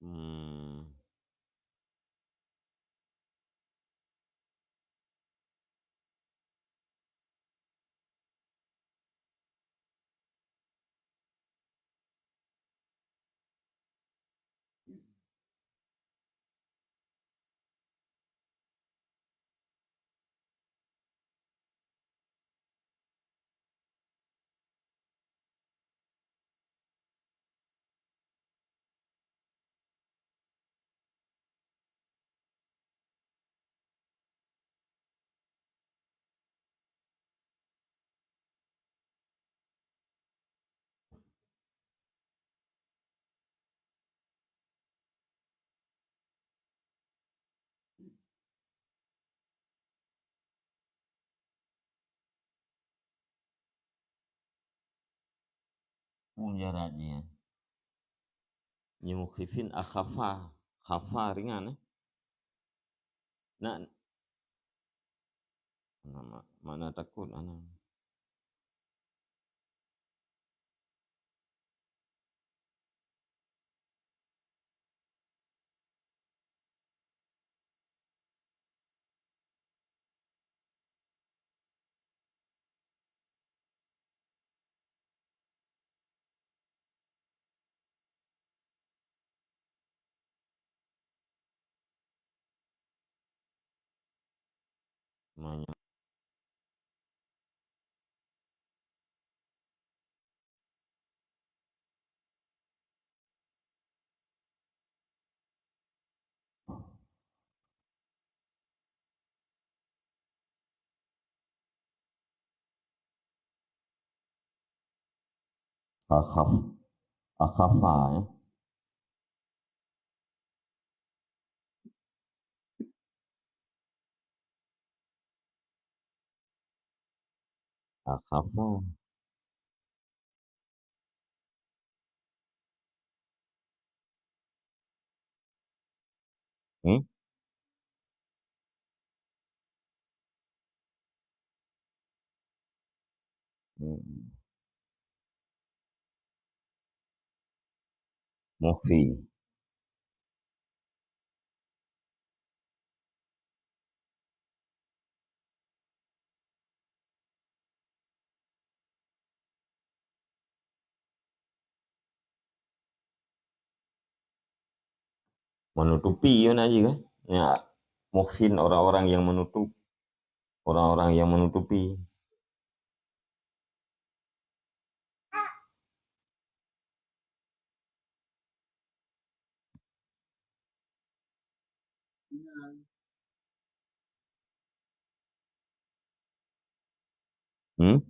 Hmm. Peue mujarad jih, eh? Nyoe mukhifin akhafa, khafa ringan, eh? Nak, nama, makna takut, ana. Manyang. Akhaf-, akhafa, ya. Akhafa. Hmm? Hmm. Mukhfi. Menutupi, ya, nak jih, kan? Ya, mukhfin orang-orang yang menutup, orang-orang yang menutupi. Hmm?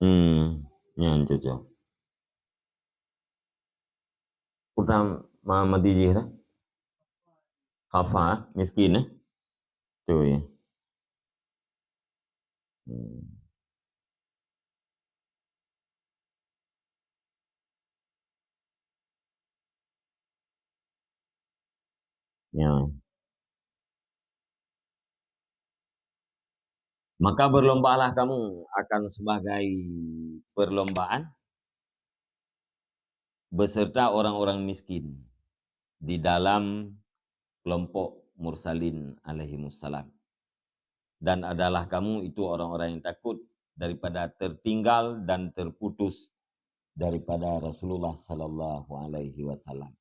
Hmm, nyan cocok. Peue ma-, mati jih dah. Khafa, miskin, eh? Tu, ya. Hmm. Ya. Maka berlombalah kamu akan sebagai perlombaan beserta orang-orang miskin di dalam kelompok mursalin alaihimussalam. Dan adalah kamu itu orang-orang yang takut daripada tertinggal dan terputus daripada Rasulullah sallallahu alaihi wasallam.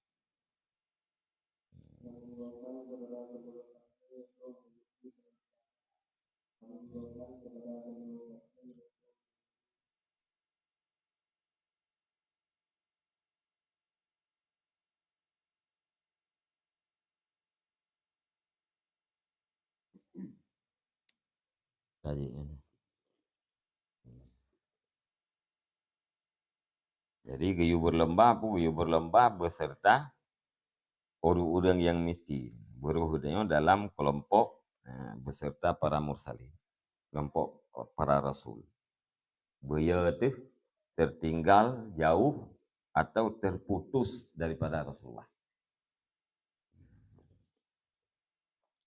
Tadi, ya. Jadi, geuyue berlomba, peue geuyue berlomba beserta ureuëng-ureuëng nyang miskin. Beureuh geutanyoe dalam kelompok, eh, beserta para mursalin, kelompok para rasul. Beu yo teuh tertinggal, jauh, atau terputus daripada Rasulullah.